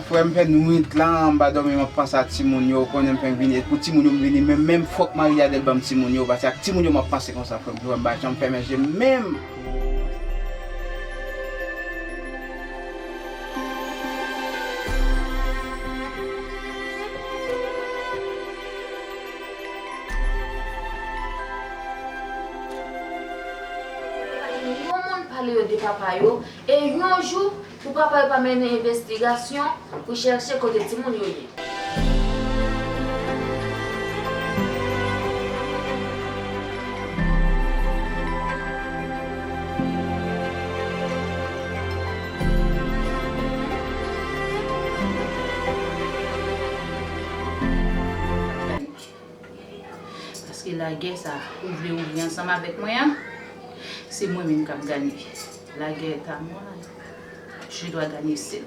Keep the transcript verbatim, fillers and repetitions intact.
Frè m fè nwit la, m pa dòmi, m ap panse a timoun yo, ou konnen m fenk vini, e pou timoun yo m vini, men menm fòk Marie Adèle ban m timoun yo, paske ak timoun yo m ap panse konsa, frè m, frè m pa janm fèmen je m menm. Yon moun pale yo de papa yo, e yon jou, pou papa yo pa mennen envestigasyon pou chèche kote timoun yo ye. Paske lagè sa ou vle ouvri ansanm avèk mwen an, se mwen menm k ap ganye. La guerre est à moi, je dois gagner ce.